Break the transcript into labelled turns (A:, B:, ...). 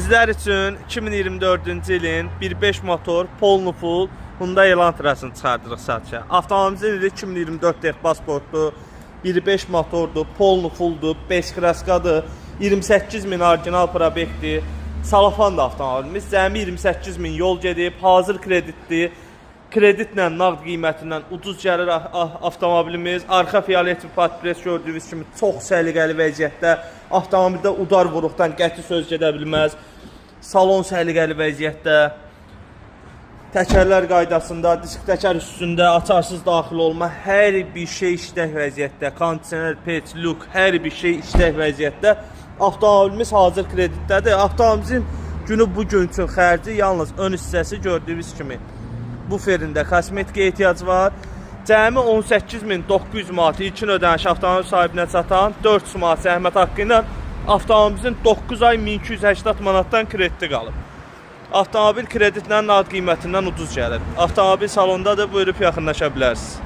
A: Sizlər üçün 2024-cü ilin 1.5 motor polnu full Hyundai Elantrasını çıxardırıq satışa. Avtomobilimizin ili 2024 texpasportdur, 1.5 motordur, polnu fulldur, 5 kraskadır, 28 min orijinal probekdir. Salafandır avtomobilimiz. Cəmi 28 min yol gedib, hazır kreditdir. Kreditlə nağd qiymətindən ucuz gəlir avtomobilimiz. Arxa fiolet podpres gördüyünüz kimi çox səliqəli vəziyyətdə. Avtomobildə udar vuruqdan qəti söz gedə bilməz. Salon səliqəli vəziyyətdə. Təkərlər qaydasında, disk təkər üstündə, açarsız daxil olma, hər bir şey işlək vəziyyətdə. Kondisioner, peç, lük, hər bir şey işlək vəziyyətdə. Avtomobilimiz hazır kreditdədir. Avtomobilimizin günü bu gün üçün xərci yalnız ön hissəsi gördüyünüz kimi buferində kosmetika ehtiyacı var. Cəmi 18.900 manat ilkin ödəniş avtomobil sahibinə çatan 400 manat zəhmət haqqı ilə avtomobilimizin 9 ay 1280 manatdan krediti qalıb. Avtomobil kreditlə nağd qiymətindən ucuz gəlir. Avtomobil salondadır, buyurub yaxınlaşa bilərsiniz.